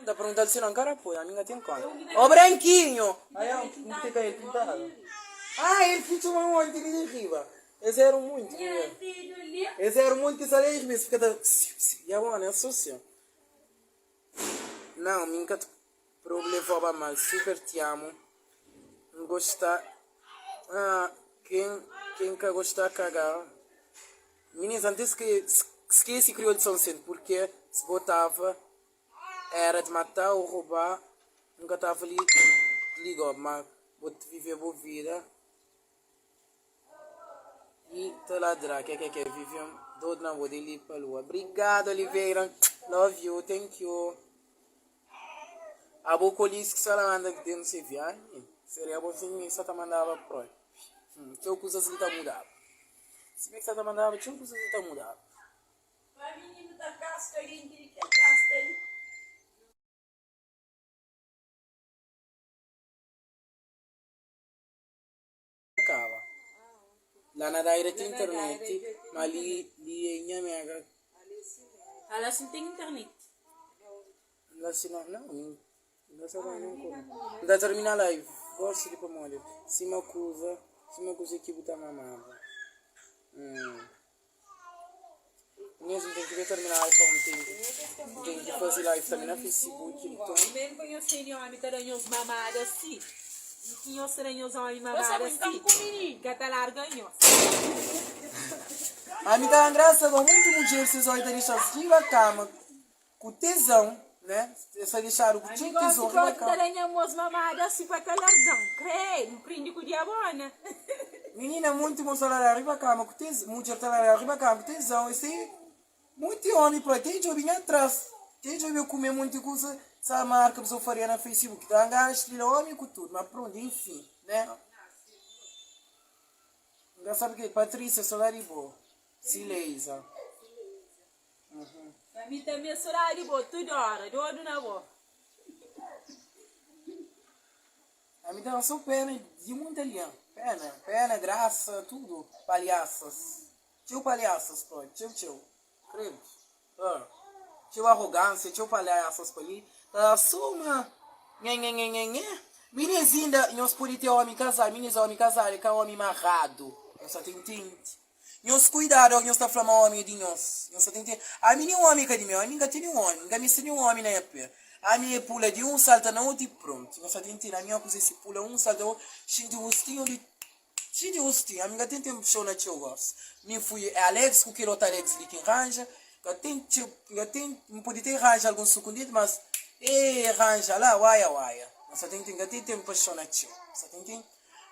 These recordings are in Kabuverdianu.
Ta pergunta-l si non ka rapoi, ami N ka ten konta. Ô Branquinho! Ai, N te ka el pintadu. Ah, el ki txoma-m onti li di riba. Es éra un monti, mulher. Es éra un monti ki sa la es fika ta Ya bon, es so si. Não, mi N ka ta problevaba mal. Super ti amo. N gosta. Ah, ken, ken ka gosta kaga. Minis, antes ki skese kriol di São Vicente, purke si bo tava era di matá ou robá, N ka tava li ligob, ma bo ta vive bo vida. I ta ladra kekeke vivian dodu na bo di li pa lua brigado Oliveira love you thank you abo kolis ki sa la manda dentu se viaji seria bo si mi sa ta mandaba propi txeu kuzas li ta mudaba si mi ki sa ta mandaba txeu kuzas li ta mudaba. Pa mininu ta kaska denti di kel kasta li. Kaba. La na daira ten internet, ma li li é nha mega. Ah la si ten internet. La si no, não, la sa ba nen kuma. N ta termina live gosi di pamodi sima kuza, sima kuza ki bu ta mamaba. Hum. Nhas n ten ki determina live pa n ten ki n ten ki fazi live tambi na facebook nton. Mesmo pa nhos teni omi ta da nhos mamada si i ki nhos ta da nhos omi mamada si ka ta larga nhos. Ami ta da ngrasa ba muntu mudjer ses omi ta dexa-s riba kama ku tezon né es ta dexadu ku txeu Ami gosi tezon riba propi ta kama. da nha mos mamada si pa ka larga-m kre N prindi ku diabona. Minina munti mos ta larga riba kama ku tezon mudjer ta larga riba kama ku tezon es ten munti omi propi ten djobi nha tras ten djobi kume munti kusa sa marka bu faria na facebook ta ngana estrela omi ku tudu ma pronto infin né N ka sabi ke Patrícia sodadi bo Sileiza. Pa mi tanbe sodadi bo tudu ora, dodu na bo. Ami tava so pena di munti algen, pena, pena, grasa, tudu, palhasas, txeu palhasas pa txeu txeu, kredu, ah, txeu arrogansia, txeu palhasas pa li, ta da so uma nhenhenhenhenhe, minis inda nhos pode ter omi kazadu, minis omi kazadu é ka omi marradu, nhos sa ta intende. Nhos kuidadu óki nhos ta fla ma ómi é di nhos. Nhos ta tenta. Ami nin ómi ka di mi, ami N ka ten nin ómi, N ka meste nin ómi na nha pé. Ami é pula di un, salta na otu i prontu. Nhos ta tenta. Ami óki kuzê si pula un, salta otu, xinti gustinhu di. Xinti gustinhu. Ami N ka ten tenpu txeu na txeu gósi. Mi fui Alex ku kel otu Alex li ki N ranja. N ka ten txeu, N ka ten, N pode te ranja algun sukundidu, mas e ranja la, waia waia. Nhos ta tenta. N ka ten tenpu pa txeu na txeu. Nhos ta tenta.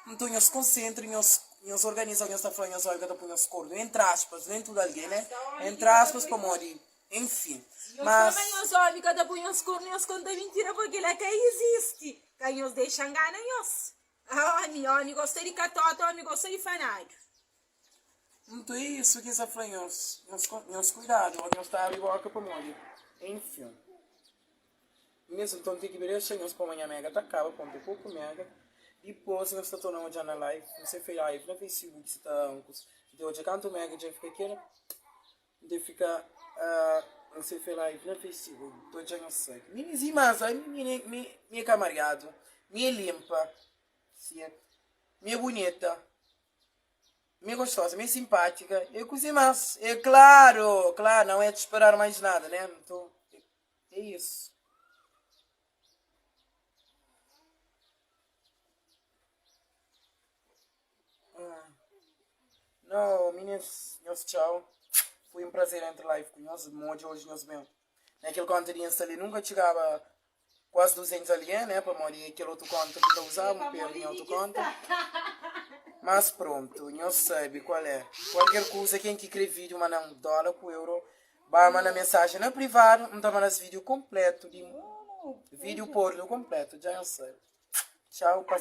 Nton nhos konsentra, nhos nhos organiza, nhos ta fla nhos ómi ka ta poi nhos kordu, entri aspas, nen tudu algen, né? Entri aspas, pamodi, enfin. Nhos Mas. fla ma nhos ómi ka ta poi nhos kornu, nhos konta mintira, pa kila ka izisti. Ka nhos dexa ngana nhos. Ómi, ómi gosta di katota, ómi gosta di fanadu. Nton é isu ki N sta fla nhos, nhos nhos kuidadu, óki nhos ta abri boka pamodi, enfin. Nhos nton ten ki be dexa nhos pa manha mega ta kaba ponto poku mega dipos nhos ta torna odja na live n se fei live na facebook si ta ankus n ta odja kantu mega dja fika kela n ta fika n se fei live na facebook ta odja nhos sabe minis i mas ami mi mi e ka mariadu mi e limpa si mi e bunita mi e gostosa mi e simpática e kuze mas e claro claro não é de esperar mais nada né nton. É isso. Ah. Não, meninos, nhos tchau. Foi um prazer entrar live com nhos. Modja hoje nhos bem. Naquele conta de Insta ali nunca chegava quase 200 alguém, né? Pamodi aquele outro conta que eu usava, um perdi outro conta. Mas pronto, nhos sabe qual é. Qualquer coisa, quem que crê vídeo, manda um dólar com euro. Ba manda mensagem na privado, N ta manda-s vídeo completo di vídeo porno completo, dja nhos sabe. Tchau pa.